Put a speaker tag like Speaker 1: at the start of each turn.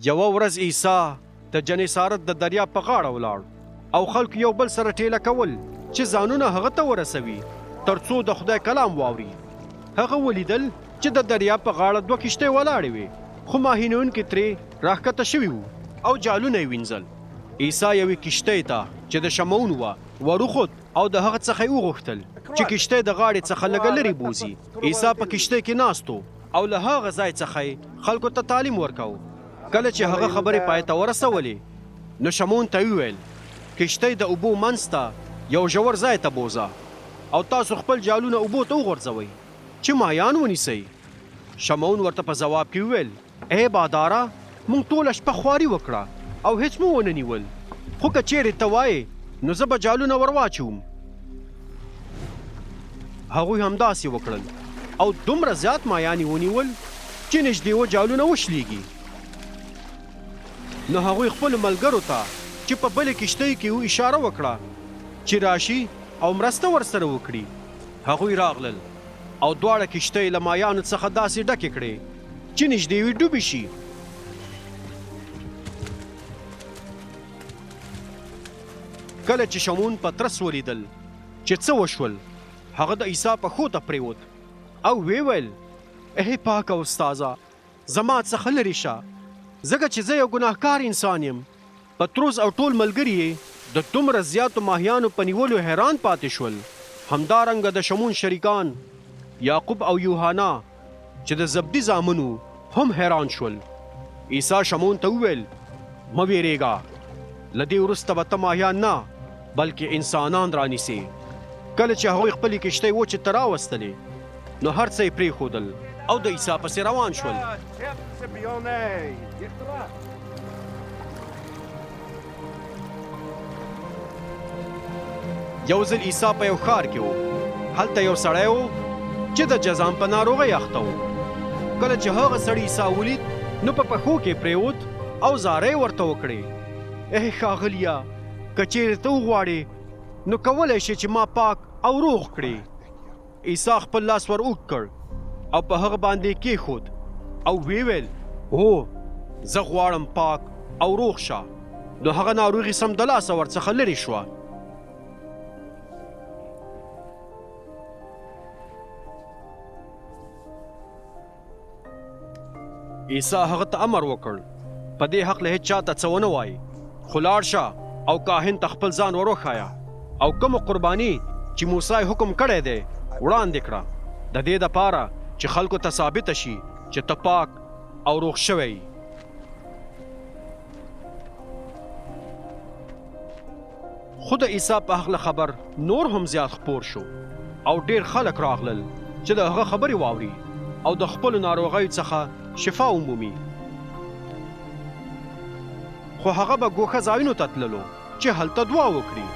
Speaker 1: یوه ورځ عیسی د جنیسارت د دریاب په غاړه ولاړ او خلکو یو بل سره ټیله کول چې ځانونه هغه ته ورسوي ترڅو د خدای کلام واوري. هغه ولیدل چې د دریاب په غاړه دوه کښتۍ ولاړې وې، خو ماهي نیونکي ترې راښکته شوي وو او جالونه یې وینځل. عیسی یوې کښتۍ ته چې د شمعون وه، وروخوت او د هغه څخه یې وغوښتل چې کښتۍ د غاړې څخه لږه لرې بوځي. عیسی په کښتۍ کې ناست و او له هغه ځای څخه یې خلکو ته تعلیم ورکاوه. کله چې هغه خبرې پای ته ورسولې، نو شمعون ته یې وویل، کښتۍ د اوبو منځ ته یو ژور ځای ته بوځه او تاسو خپل جالونه اوبو ته وغورځوئ چې ماهیان ونیسئ. شمعون ورته په ځواب کې وویل، ای باداره! موږ ټوله شپه خواري وکړه او هېڅ مو ونه نیول، خو که چېرې ته وایې، نو زه به جالونه ور واچوم. هغوی همداسې وکړل او دومره زیات مایان یې ونیول چې نږدې و جالونه وشلېږي. نو هغوی خپلو ملګرو ته چې په بلې کښتۍ کې وو اشاره وکړه چې راشي او مرسته ورسره وکړي. هغوی راغلل او دواړه کښتۍ له مایانو څخه داسې ډکې کړې چې نږدې وې ډوبې شي. کله چې شمعون پطرس ولیدل چې څه وشول، هغه د عیسی پښو ته پرېوت او ویې ویل، ای پاکه استاذه، زما څخه لرې شه، ځکه چې زه یو ګناهکار انسان یم. پطروس او ټول ملګري یې د دومره زیاتو ماهیانو په نیولو حیران پاتې شول. همدارنګه د شمعون شریکان یعقوب او یوحنا چې د زبدي زامن وو، هم حیران شول. عیسی شمعون ته وویل، مه وېرېږه، له دې وروسته به ته ماهیان نه، بلکې انسانان رانیسې. کله چې هغوی خپلې کښتۍ وچې ته راوستلې، نو هر څه یې پرېښودل او د عیسی پسې روان شول. یو ځل عیسی په یو ښار کې و. هلته یو سړی و چې د جذام په ناروغۍ اخته و. کله چې هغه سړي عیسی ولید، نو په پښو کې پرېوت او زارۍ ورته وکړې، ای ښاغلیه، که چېرې ته وغواړې، نو کولی شې چې ما پاک او روغ کړې. عیسی خپل لاس ور اوږد کړ او په هغه باندې یې کېښود او ویې ویل، هو، زه غواړم، پاک او روغ شه. نو هغه ناروغي سمدلاسه ورڅخه لرې شوه. عیسی هغه ته امر وکړ، په دې هکله هېچا ته څه ونه وایې، خو لاړ شه او کاهن ته خپل ځان ور وښایه او کومه قرباني چې موسی یې حکم کړی دی، وړاندې کړه، د دې دپاره چې خلکو ته ثابته شي چې ته پاک او روغ شوی یې. خو د عیسی په هکله خبر نور هم زیات خپور شو او ډېر خلک راغلل چې د هغه خبرې واوري او د خپلو ناروغیو څخه شفا ومومي. خو هغه به ګوښه ځایونو ته تللو چې هلته دعا وکړي.